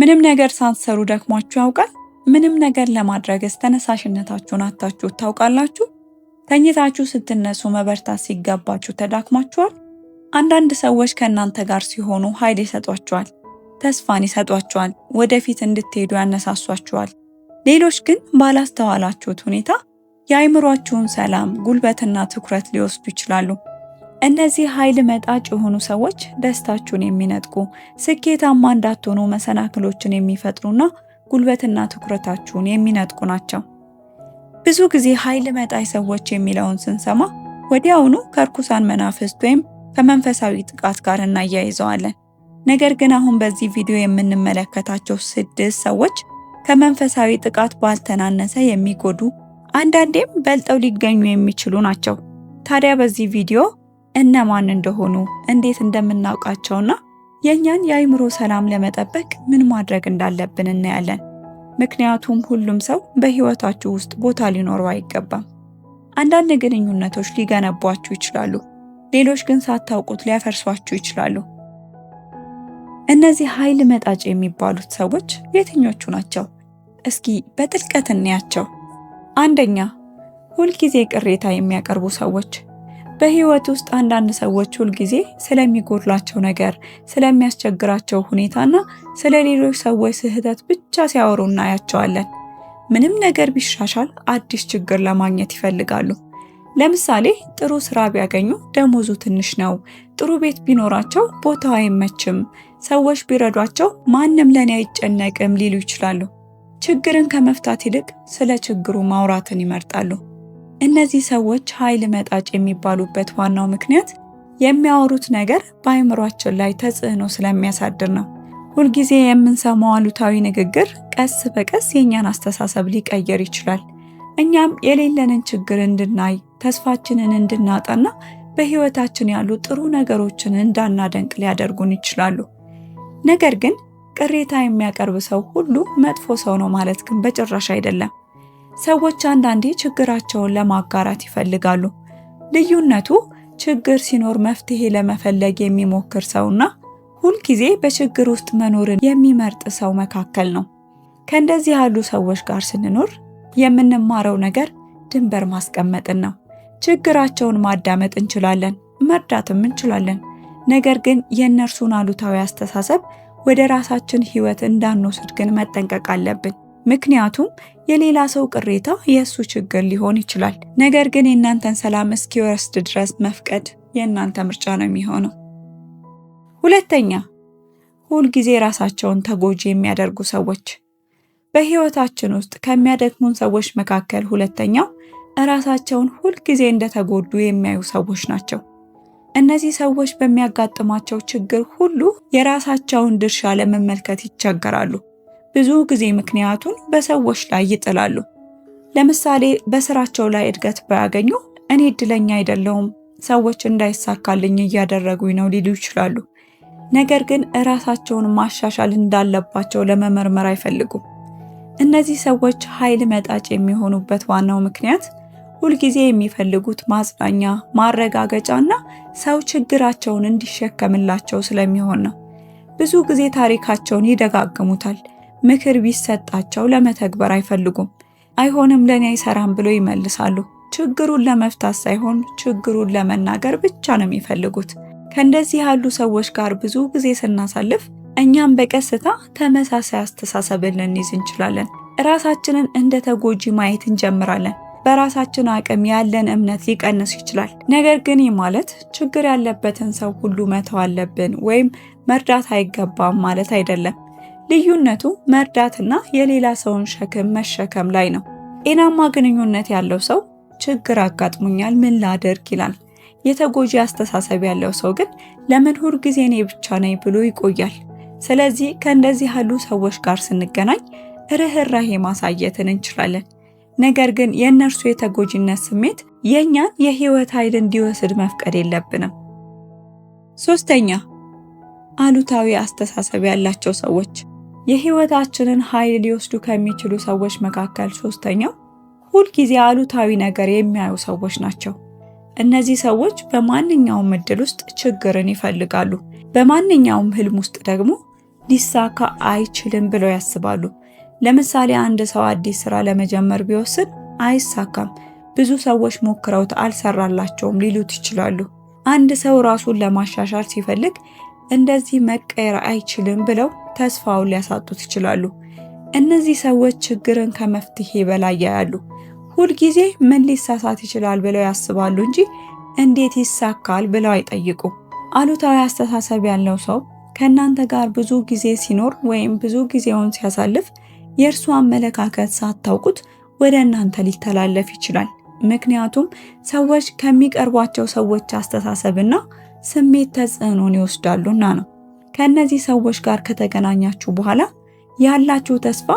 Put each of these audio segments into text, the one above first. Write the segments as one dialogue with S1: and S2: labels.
S1: ምንም ነገር ሳትሰሩ ደክሟችሁ ያውቃል? ምንም ነገር ለማድረግስ ተነሳሽነታችሁን አጥታችሁ ታውቃላችሁ? ተኝታችሁ ስትነሱ መበርታት ሲገባችሁ ተዳክማችኋል? አንዳንድ ሰዎች ከእናንተ ጋር ሲሆኑ ኃይል ይሰጧችኋል፣ ተስፋን ይሰጧችኋል፣ ወደፊት እንድትሄዱ ያነሳሷችኋል። ሌሎች ግን ባላስተዋላችሁት ሁኔታ የአእምሯችሁን ሰላም፣ ጉልበትና ትኩረት ሊወስዱ ይችላሉ። እነዚህ ኃይል መጣጭ የሆኑ ሰዎች ደስታችሁን የሚነጥቁ፣ ስኬታማ እንዳትሆኑ መሰናክሎችን የሚፈጥሩና ጉልበትና ትኩረታችሁን የሚነጥቁ ናቸው። ብዙ ጊዜ ኃይል መጣጭ ሰዎች የሚለውን ስንሰማ ወዲያውኑ ከርኩሳን መናፍስት ወይም ከመንፈሳዊ ጥቃት ጋር እናያይዘዋለን። ነገር ግን አሁን በዚህ ቪዲዮ የምንመለከታቸው 6 ሰዎች ከመንፈሳዊ ጥቃት ባልተናነሰ የሚጎዱ፣ አንዳንዴም በልጠው ሊገኙ የሚችሉ ናቸው። ታዲያ በዚህ ቪዲዮ እነማን እንደሆኑ፣ እንዴት እንደምናውቃቸውና የእኛን የአእምሮ ሰላም ለመጠበቅ ምን ማድረግ እንዳለብን እናያለን። ምክንያቱም ሁሉም ሰው በህይወታችሁ ውስጥ ቦታ ሊኖረው አይገባም። አንዳንድ ግንኙነቶች ሊገነቧችሁ ይችላሉ፣ ሌሎች ግን ሳታውቁት ሊያፈርሷችሁ ይችላሉ። እነዚህ ኃይል መጣጭ የሚባሉት ሰዎች የትኞቹ ናቸው? እስኪ በጥልቀት እንያቸው። አንደኛ፣ ሁልጊዜ ቅሬታ የሚያቀርቡ ሰዎች። በህይወት ውስጥ አንዳንድ ሰዎች ሁልጊዜ ስለሚጎድላቸው ነገር፣ ስለሚያስቸግራቸው ሁኔታና ስለ ሌሎች ሰዎች ስህተት ብቻ ሲያወሩ እናያቸዋለን። ምንም ነገር ቢሻሻል አዲስ ችግር ለማግኘት ይፈልጋሉ። ለምሳሌ ጥሩ ስራ ቢያገኙ ደሞዙ ትንሽ ነው፣ ጥሩ ቤት ቢኖራቸው ቦታው አይመችም፣ ሰዎች ቢረዷቸው ማንም ለኔ አይጨነቅም ሊሉ ይችላሉ። ችግርን ከመፍታት ይልቅ ስለ ችግሩ ማውራትን ይመርጣሉ። እነዚህ ሰዎች ኃይል መጣጭ የሚባሉበት ዋናው ምክንያት የሚያወሩት ነገር በአእምሯችን ላይ ተጽዕኖ ስለሚያሳድር ነው። ሁልጊዜ የምንሰማው አሉታዊ ንግግር ቀስ በቀስ የእኛን አስተሳሰብ ሊቀየር ይችላል። እኛም የሌለንን ችግር እንድናይ፣ ተስፋችንን እንድናጣና በህይወታችን ያሉ ጥሩ ነገሮችን እንዳናደንቅ ሊያደርጉን ይችላሉ። ነገር ግን ቅሬታ የሚያቀርብ ሰው ሁሉ መጥፎ ሰው ነው ማለት ግን በጭራሽ አይደለም። ሰዎች አንዳንዴ ችግራቸውን ለማጋራት ይፈልጋሉ። ልዩነቱ ችግር ሲኖር መፍትሄ ለመፈለግ የሚሞክር ሰውና ሁልጊዜ በችግር ውስጥ መኖርን የሚመርጥ ሰው መካከል ነው። ከእንደዚህ ያሉ ሰዎች ጋር ስንኖር የምንማረው ነገር ድንበር ማስቀመጥን ነው። ችግራቸውን ማዳመጥ እንችላለን፣ መርዳትም እንችላለን። ነገር ግን የእነርሱን አሉታዊ አስተሳሰብ ወደ ራሳችን ህይወት እንዳንወስድ ግን መጠንቀቅ አለብን። ምክንያቱም የሌላ ሰው ቅሬታ የእሱ ችግር ሊሆን ይችላል። ነገር ግን የእናንተን ሰላም እስኪወስድ ድረስ መፍቀድ የእናንተ ምርጫ ነው የሚሆነው። ሁለተኛ፣ ሁልጊዜ ራሳቸውን ተጎጂ የሚያደርጉ ሰዎች። በህይወታችን ውስጥ ከሚያደክሙን ሰዎች መካከል ሁለተኛው ራሳቸውን ሁልጊዜ እንደተጎዱ የሚያዩ ሰዎች ናቸው። እነዚህ ሰዎች በሚያጋጥማቸው ችግር ሁሉ የራሳቸውን ድርሻ ለመመልከት ይቸገራሉ። ብዙ ጊዜ ምክንያቱን በሰዎች ላይ ይጥላሉ። ለምሳሌ በስራቸው ላይ እድገት ባያገኙ እኔ እድለኛ አይደለሁም፣ ሰዎች እንዳይሳካልኝ እያደረጉኝ ነው ሊሉ ይችላሉ። ነገር ግን እራሳቸውን ማሻሻል እንዳለባቸው ለመመርመር አይፈልጉም። እነዚህ ሰዎች ኃይል መጣጭ የሚሆኑበት ዋናው ምክንያት ሁልጊዜ የሚፈልጉት ማጽናኛ፣ ማረጋገጫና ሰው ችግራቸውን እንዲሸከምላቸው ስለሚሆን ነው። ብዙ ጊዜ ታሪካቸውን ይደጋግሙታል። ምክር ቢሰጣቸው ለመተግበር አይፈልጉም። አይሆንም፣ ለኔ አይሰራም ብሎ ይመልሳሉ። ችግሩን ለመፍታት ሳይሆን ችግሩን ለመናገር ብቻ ነው የሚፈልጉት። ከእንደዚህ ያሉ ሰዎች ጋር ብዙ ጊዜ ስናሳልፍ እኛም በቀስታ ተመሳሳይ አስተሳሰብን ልንይዝ እንችላለን። ራሳችንን እንደ ተጎጂ ማየት እንጀምራለን። በራሳችን አቅም ያለን እምነት ሊቀንስ ይችላል። ነገር ግን ይህ ማለት ችግር ያለበትን ሰው ሁሉ መተው አለብን ወይም መርዳት አይገባም ማለት አይደለም። ልዩነቱ መርዳትና የሌላ ሰውን ሸክም መሸከም ላይ ነው። ጤናማ ግንኙነት ያለው ሰው ችግር አጋጥሞኛል፣ ምን ላድርግ ይላል። የተጎጂ አስተሳሰብ ያለው ሰው ግን ለምን ሁል ጊዜ እኔ ብቻ ነኝ ብሎ ይቆያል። ስለዚህ ከእንደዚህ ያሉ ሰዎች ጋር ስንገናኝ ርህራሄ ማሳየትን እንችላለን። ነገር ግን የእነርሱ የተጎጂነት ስሜት የእኛን የህይወት ኃይል እንዲወስድ መፍቀድ የለብንም። ሶስተኛ፣ አሉታዊ አስተሳሰብ ያላቸው ሰዎች። የህይወታችንን ኃይል ሊወስዱ ከሚችሉ ሰዎች መካከል ሶስተኛው ሁልጊዜ አሉታዊ ነገር የሚያዩ ሰዎች ናቸው። እነዚህ ሰዎች በማንኛውም እድል ውስጥ ችግርን ይፈልጋሉ። በማንኛውም ህልም ውስጥ ደግሞ ሊሳካ አይችልም ብለው ያስባሉ። ለምሳሌ አንድ ሰው አዲስ ስራ ለመጀመር ቢወስን አይሳካም፣ ብዙ ሰዎች ሞክረውት አልሰራላቸውም ሊሉት ይችላሉ። አንድ ሰው ራሱን ለማሻሻል ሲፈልግ እንደዚህ መቀየር አይችልም ብለው ተስፋውን ሊያሳጡት ይችላሉ። እነዚህ ሰዎች ችግርን ከመፍትሄ በላይ ያያሉ። ሁልጊዜ ምን ሊሳሳት ይችላል ብለው ያስባሉ እንጂ እንዴት ይሳካል ብለው አይጠይቁም። አሉታዊ አስተሳሰብ ያለው ሰው ከእናንተ ጋር ብዙ ጊዜ ሲኖር ወይም ብዙ ጊዜውን ሲያሳልፍ የእርሱ አመለካከት ሳታውቁት ወደ እናንተ ሊተላለፍ ይችላል። ምክንያቱም ሰዎች ከሚቀርቧቸው ሰዎች አስተሳሰብና ስሜት ተጽዕኖን ይወስዳሉና ነው። ከእነዚህ ሰዎች ጋር ከተገናኛችሁ በኋላ ያላችሁ ተስፋ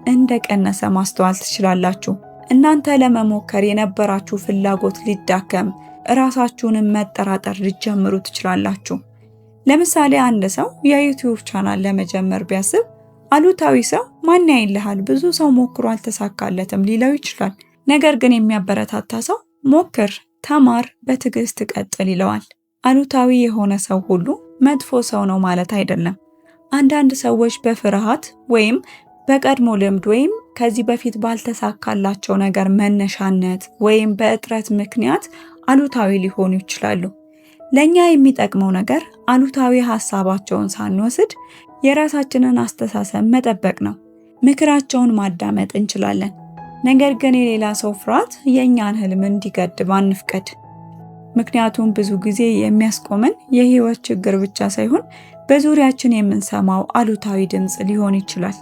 S1: እንደቀነሰ ማስተዋል ትችላላችሁ። እናንተ ለመሞከር የነበራችሁ ፍላጎት ሊዳከም፣ እራሳችሁንም መጠራጠር ሊጀምሩ ትችላላችሁ። ለምሳሌ አንድ ሰው የዩቲዩብ ቻናል ለመጀመር ቢያስብ አሉታዊ ሰው ማን ያይልሃል፣ ብዙ ሰው ሞክሮ አልተሳካለትም ሊለው ይችላል። ነገር ግን የሚያበረታታ ሰው ሞክር፣ ተማር፣ በትዕግስት ቀጥል ይለዋል። አሉታዊ የሆነ ሰው ሁሉ መጥፎ ሰው ነው ማለት አይደለም። አንዳንድ ሰዎች በፍርሃት ወይም በቀድሞ ልምድ ወይም ከዚህ በፊት ባልተሳካላቸው ነገር መነሻነት ወይም በእጥረት ምክንያት አሉታዊ ሊሆኑ ይችላሉ። ለእኛ የሚጠቅመው ነገር አሉታዊ ሀሳባቸውን ሳንወስድ የራሳችንን አስተሳሰብ መጠበቅ ነው። ምክራቸውን ማዳመጥ እንችላለን። ነገር ግን የሌላ ሰው ፍርሃት የእኛን ህልም እንዲገድብ አንፍቀድ። ምክንያቱም ብዙ ጊዜ የሚያስቆመን የህይወት ችግር ብቻ ሳይሆን በዙሪያችን የምንሰማው አሉታዊ ድምፅ ሊሆን ይችላል።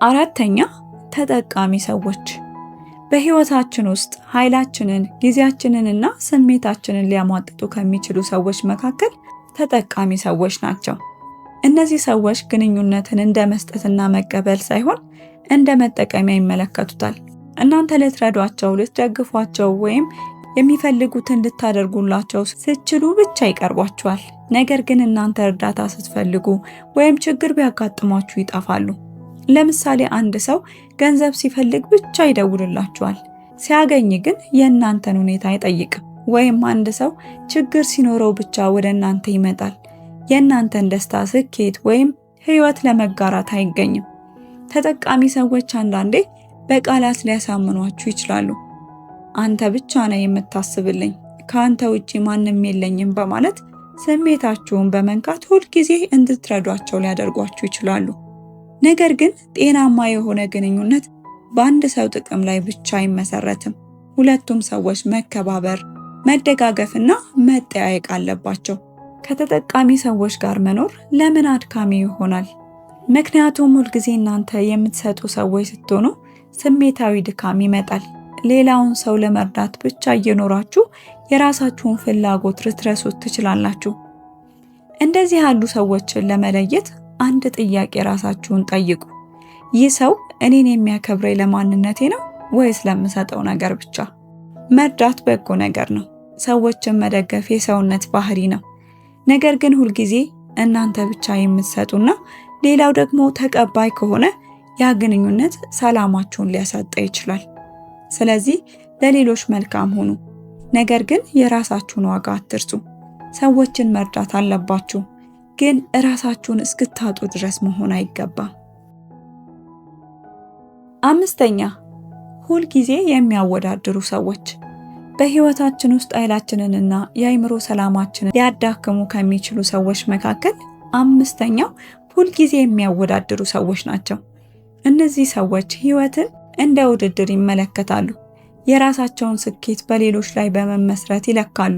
S1: አራተኛ፣ ተጠቃሚ ሰዎች። በህይወታችን ውስጥ ኃይላችንን፣ ጊዜያችንንና ስሜታችንን ሊያሟጥጡ ከሚችሉ ሰዎች መካከል ተጠቃሚ ሰዎች ናቸው። እነዚህ ሰዎች ግንኙነትን እንደ መስጠትና መቀበል ሳይሆን እንደ መጠቀሚያ ይመለከቱታል። እናንተ ልትረዷቸው፣ ልትደግፏቸው ወይም የሚፈልጉትን ልታደርጉላቸው ስትችሉ ብቻ ይቀርቧቸዋል። ነገር ግን እናንተ እርዳታ ስትፈልጉ ወይም ችግር ቢያጋጥሟችሁ ይጠፋሉ። ለምሳሌ አንድ ሰው ገንዘብ ሲፈልግ ብቻ ይደውልላችኋል። ሲያገኝ ግን የእናንተን ሁኔታ አይጠይቅም። ወይም አንድ ሰው ችግር ሲኖረው ብቻ ወደ እናንተ ይመጣል። የእናንተን ደስታ፣ ስኬት ወይም ህይወት ለመጋራት አይገኝም። ተጠቃሚ ሰዎች አንዳንዴ በቃላት ሊያሳምኗችሁ ይችላሉ። አንተ ብቻ ነህ የምታስብልኝ፣ ከአንተ ውጪ ማንም የለኝም በማለት ስሜታችሁን በመንካት ሁልጊዜ እንድትረዷቸው ሊያደርጓችሁ ይችላሉ። ነገር ግን ጤናማ የሆነ ግንኙነት በአንድ ሰው ጥቅም ላይ ብቻ አይመሰረትም። ሁለቱም ሰዎች መከባበር፣ መደጋገፍና መጠያየቅ አለባቸው። ከተጠቃሚ ሰዎች ጋር መኖር ለምን አድካሚ ይሆናል? ምክንያቱም ሁልጊዜ እናንተ የምትሰጡ ሰዎች ስትሆኑ ስሜታዊ ድካም ይመጣል። ሌላውን ሰው ለመርዳት ብቻ እየኖራችሁ የራሳችሁን ፍላጎት ልትረሱት ትችላላችሁ። እንደዚህ ያሉ ሰዎችን ለመለየት አንድ ጥያቄ ራሳችሁን ጠይቁ። ይህ ሰው እኔን የሚያከብረኝ ለማንነቴ ነው ወይስ ለምሰጠው ነገር ብቻ? መርዳት በጎ ነገር ነው። ሰዎችን መደገፍ የሰውነት ባህሪ ነው። ነገር ግን ሁልጊዜ እናንተ ብቻ የምትሰጡና ሌላው ደግሞ ተቀባይ ከሆነ ያ ግንኙነት ሰላማችሁን ሊያሳጣ ይችላል። ስለዚህ ለሌሎች መልካም ሁኑ፣ ነገር ግን የራሳችሁን ዋጋ አትርሱ። ሰዎችን መርዳት አለባችሁ፣ ግን እራሳችሁን እስክታጡ ድረስ መሆን አይገባም። አምስተኛ፣ ሁልጊዜ የሚያወዳድሩ ሰዎች። በህይወታችን ውስጥ ኃይላችንንና የአእምሮ ሰላማችንን ሊያዳክሙ ከሚችሉ ሰዎች መካከል አምስተኛው ሁልጊዜ የሚያወዳድሩ ሰዎች ናቸው። እነዚህ ሰዎች ህይወትን እንደ ውድድር ይመለከታሉ። የራሳቸውን ስኬት በሌሎች ላይ በመመስረት ይለካሉ።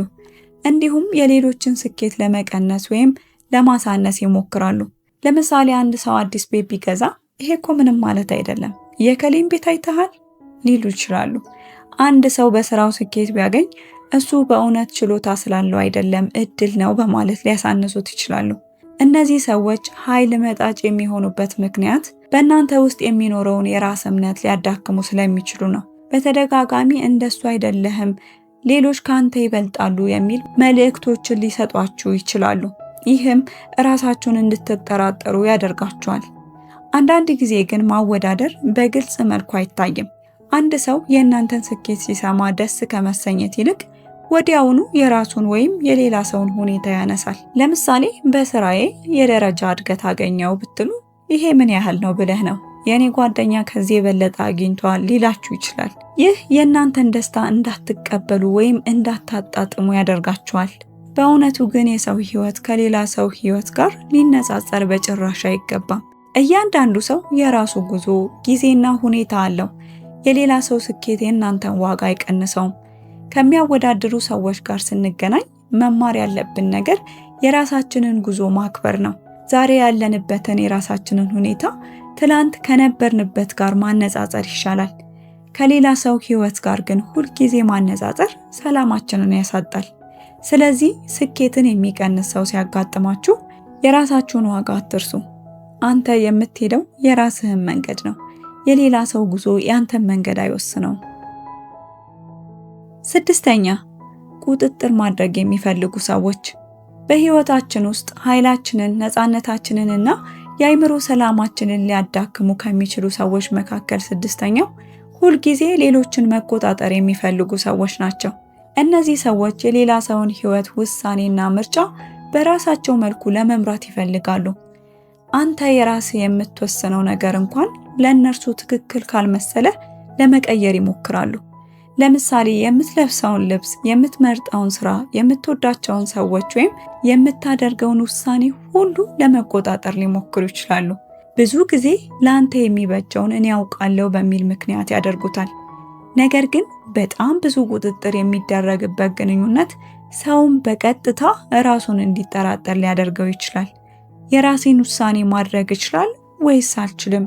S1: እንዲሁም የሌሎችን ስኬት ለመቀነስ ወይም ለማሳነስ ይሞክራሉ። ለምሳሌ አንድ ሰው አዲስ ቤት ቢገዛ ይሄ እኮ ምንም ማለት አይደለም፣ የከሌን ቤት አይተሃል ሊሉ ይችላሉ። አንድ ሰው በስራው ስኬት ቢያገኝ እሱ በእውነት ችሎታ ስላለው አይደለም፣ እድል ነው በማለት ሊያሳንሱት ይችላሉ። እነዚህ ሰዎች ኃይል መጣጭ የሚሆኑበት ምክንያት በእናንተ ውስጥ የሚኖረውን የራስ እምነት ሊያዳክሙ ስለሚችሉ ነው። በተደጋጋሚ እንደሱ አይደለህም፣ ሌሎች ከአንተ ይበልጣሉ የሚል መልእክቶችን ሊሰጧችሁ ይችላሉ። ይህም እራሳችሁን እንድትጠራጠሩ ያደርጋችኋል። አንዳንድ ጊዜ ግን ማወዳደር በግልጽ መልኩ አይታይም። አንድ ሰው የእናንተን ስኬት ሲሰማ ደስ ከመሰኘት ይልቅ ወዲያውኑ የራሱን ወይም የሌላ ሰውን ሁኔታ ያነሳል። ለምሳሌ በስራዬ የደረጃ እድገት አገኘው ብትሉ ይሄ ምን ያህል ነው ብለህ ነው፣ የኔ ጓደኛ ከዚህ የበለጠ አግኝቷል ሊላችሁ ይችላል። ይህ የእናንተን ደስታ እንዳትቀበሉ ወይም እንዳታጣጥሙ ያደርጋችኋል። በእውነቱ ግን የሰው ሕይወት ከሌላ ሰው ሕይወት ጋር ሊነጻጸር በጭራሽ አይገባም። እያንዳንዱ ሰው የራሱ ጉዞ፣ ጊዜና ሁኔታ አለው። የሌላ ሰው ስኬት የእናንተን ዋጋ አይቀንሰውም። ከሚያወዳድሩ ሰዎች ጋር ስንገናኝ መማር ያለብን ነገር የራሳችንን ጉዞ ማክበር ነው። ዛሬ ያለንበትን የራሳችንን ሁኔታ ትላንት ከነበርንበት ጋር ማነጻጸር ይሻላል። ከሌላ ሰው ሕይወት ጋር ግን ሁልጊዜ ማነጻጸር ሰላማችንን ያሳጣል። ስለዚህ ስኬትን የሚቀንስ ሰው ሲያጋጥማችሁ የራሳችሁን ዋጋ አትርሱ። አንተ የምትሄደው የራስህን መንገድ ነው። የሌላ ሰው ጉዞ ያንተን መንገድ አይወስነውም። ስድስተኛ፣ ቁጥጥር ማድረግ የሚፈልጉ ሰዎች። በህይወታችን ውስጥ ኃይላችንን፣ ነፃነታችንን እና የአእምሮ ሰላማችንን ሊያዳክሙ ከሚችሉ ሰዎች መካከል ስድስተኛው ሁልጊዜ ሌሎችን መቆጣጠር የሚፈልጉ ሰዎች ናቸው። እነዚህ ሰዎች የሌላ ሰውን ህይወት፣ ውሳኔና ምርጫ በራሳቸው መልኩ ለመምራት ይፈልጋሉ። አንተ የራስህ የምትወስነው ነገር እንኳን ለእነርሱ ትክክል ካልመሰለ ለመቀየር ይሞክራሉ። ለምሳሌ የምትለብሰውን ልብስ፣ የምትመርጠውን ስራ፣ የምትወዳቸውን ሰዎች ወይም የምታደርገውን ውሳኔ ሁሉ ለመቆጣጠር ሊሞክሩ ይችላሉ። ብዙ ጊዜ ለአንተ የሚበጀውን እኔ ያውቃለሁ በሚል ምክንያት ያደርጉታል። ነገር ግን በጣም ብዙ ቁጥጥር የሚደረግበት ግንኙነት ሰውን በቀጥታ ራሱን እንዲጠራጠር ሊያደርገው ይችላል። የራሴን ውሳኔ ማድረግ እችላለሁ ወይስ አልችልም?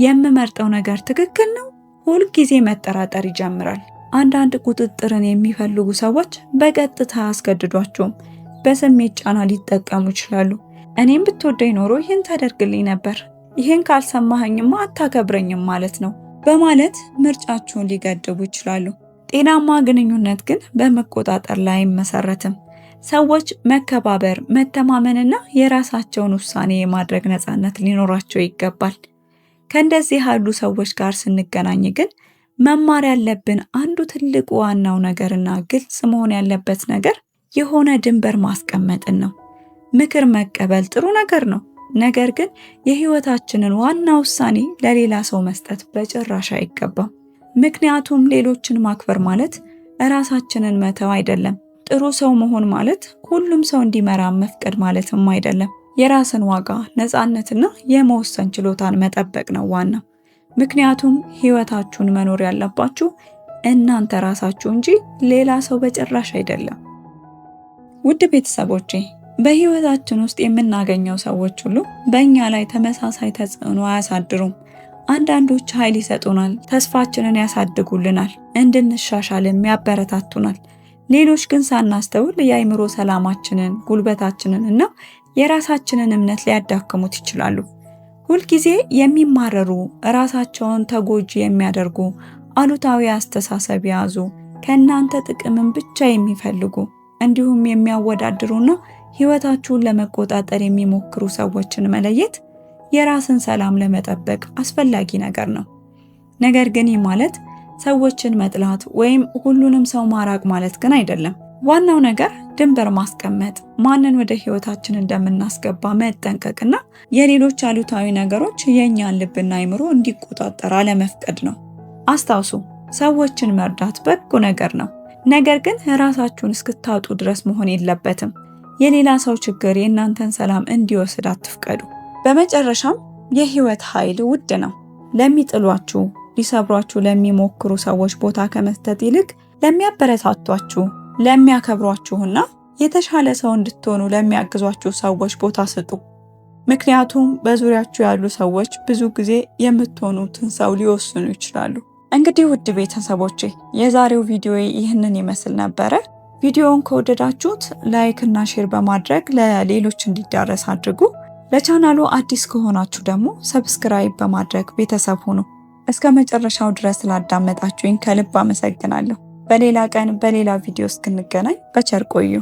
S1: የምመርጠው ነገር ትክክል ነው? ሁል ጊዜ መጠራጠር ይጀምራል። አንዳንድ ቁጥጥርን የሚፈልጉ ሰዎች በቀጥታ አያስገድዷቸውም። በስሜት ጫና ሊጠቀሙ ይችላሉ። እኔም ብትወደኝ ኖሮ ይህን ታደርግልኝ ነበር፣ ይህን ካልሰማኸኝማ አታከብረኝም ማለት ነው በማለት ምርጫችሁን ሊገድቡ ይችላሉ። ጤናማ ግንኙነት ግን በመቆጣጠር ላይ አይመሰረትም። ሰዎች መከባበር፣ መተማመንና የራሳቸውን ውሳኔ የማድረግ ነፃነት ሊኖራቸው ይገባል። ከእንደዚህ ያሉ ሰዎች ጋር ስንገናኝ ግን መማር ያለብን አንዱ ትልቁ ዋናው ነገርና ግልጽ መሆን ያለበት ነገር የሆነ ድንበር ማስቀመጥን ነው። ምክር መቀበል ጥሩ ነገር ነው። ነገር ግን የህይወታችንን ዋና ውሳኔ ለሌላ ሰው መስጠት በጭራሽ አይገባም። ምክንያቱም ሌሎችን ማክበር ማለት ራሳችንን መተው አይደለም። ጥሩ ሰው መሆን ማለት ሁሉም ሰው እንዲመራ መፍቀድ ማለትም አይደለም። የራስን ዋጋ፣ ነፃነትና የመወሰን ችሎታን መጠበቅ ነው ዋናው። ምክንያቱም ህይወታችሁን መኖር ያለባችሁ እናንተ ራሳችሁ እንጂ ሌላ ሰው በጭራሽ አይደለም። ውድ ቤተሰቦቼ፣ በህይወታችን ውስጥ የምናገኘው ሰዎች ሁሉ በእኛ ላይ ተመሳሳይ ተጽዕኖ አያሳድሩም። አንዳንዶች ኃይል ይሰጡናል፣ ተስፋችንን ያሳድጉልናል፣ እንድንሻሻልም ያበረታቱናል። ሌሎች ግን ሳናስተውል የአእምሮ ሰላማችንን፣ ጉልበታችንን እና የራሳችንን እምነት ሊያዳክሙት ይችላሉ። ሁልጊዜ የሚማረሩ፣ ራሳቸውን ተጎጂ የሚያደርጉ፣ አሉታዊ አስተሳሰብ የያዙ፣ ከእናንተ ጥቅምን ብቻ የሚፈልጉ እንዲሁም የሚያወዳድሩና ህይወታችሁን ለመቆጣጠር የሚሞክሩ ሰዎችን መለየት የራስን ሰላም ለመጠበቅ አስፈላጊ ነገር ነው። ነገር ግን ይህ ማለት ሰዎችን መጥላት ወይም ሁሉንም ሰው ማራቅ ማለት ግን አይደለም። ዋናው ነገር ድንበር ማስቀመጥ፣ ማንን ወደ ህይወታችን እንደምናስገባ መጠንቀቅና የሌሎች አሉታዊ ነገሮች የእኛን ልብና አይምሮ እንዲቆጣጠር አለመፍቀድ ነው። አስታውሱ፣ ሰዎችን መርዳት በጎ ነገር ነው። ነገር ግን ራሳችሁን እስክታጡ ድረስ መሆን የለበትም። የሌላ ሰው ችግር የእናንተን ሰላም እንዲወስድ አትፍቀዱ። በመጨረሻም የህይወት ኃይል ውድ ነው። ለሚጥሏችሁ፣ ሊሰብሯችሁ ለሚሞክሩ ሰዎች ቦታ ከመስጠት ይልቅ ለሚያበረታቷችሁ፣ ለሚያከብሯችሁና የተሻለ ሰው እንድትሆኑ ለሚያግዟችሁ ሰዎች ቦታ ስጡ። ምክንያቱም በዙሪያችሁ ያሉ ሰዎች ብዙ ጊዜ የምትሆኑትን ሰው ሊወስኑ ይችላሉ። እንግዲህ ውድ ቤተሰቦቼ የዛሬው ቪዲዮ ይህንን ይመስል ነበረ። ቪዲዮውን ከወደዳችሁት like እና share በማድረግ ለሌሎች እንዲዳረስ አድርጉ። ለቻናሉ አዲስ ከሆናችሁ ደግሞ subscribe በማድረግ ቤተሰብ ሁኑ። እስከ መጨረሻው ድረስ ስላዳመጣችሁኝ ከልብ አመሰግናለሁ። በሌላ ቀን በሌላ ቪዲዮ እስክንገናኝ በቸር ቆዩ።